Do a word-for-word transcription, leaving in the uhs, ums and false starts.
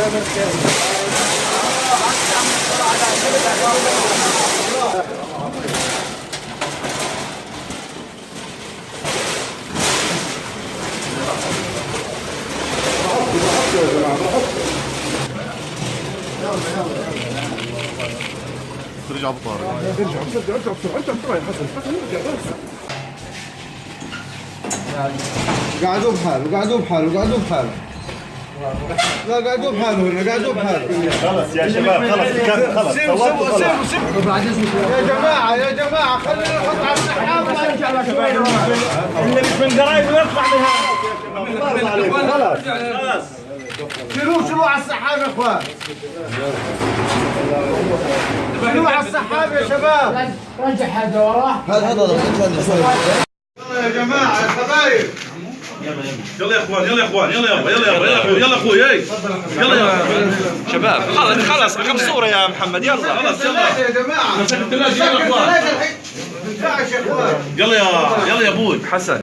ترجع بطارق. ارجع، ارجع، ارجع بسرعة، ارجع بسرعة يا حسن. قعدوا بحال، قعدوا بحال، قعدوا بحال. لا، قعدوا بحال هنا، قعدوا بحال. خلاص يا شباب، خلاص، الكارت خلاص. سيبوا، سيبوا، سيبوا، سيبوا. يا جماعة، يا جماعة، خلينا نحط على السحاب. اللي مش من قرايب يطلع منها. خلاص. شيلوا، شيلوا على السحاب يا اخوان. شيلوا على السحاب يا شباب. رجع هذا وراه. هذا، هذا، هذا، هذا شوي. يلا يا جماعة، يا حبايب. يلا يا اخوان، يلا يا اخوان، يلا يابا، يلا يابا، يلا اخوي، يلا اخوي، اي. يلا يابا. شباب، خلاص، خلاص، رقم صورة يا محمد، يلا. خلاص، يلا. يا جماعة. الثلاجة، يلا اخوان. الثلاجة الحين. ما ينفعش يا اخوان. يلا يا، يلا يا ابوي. حسن.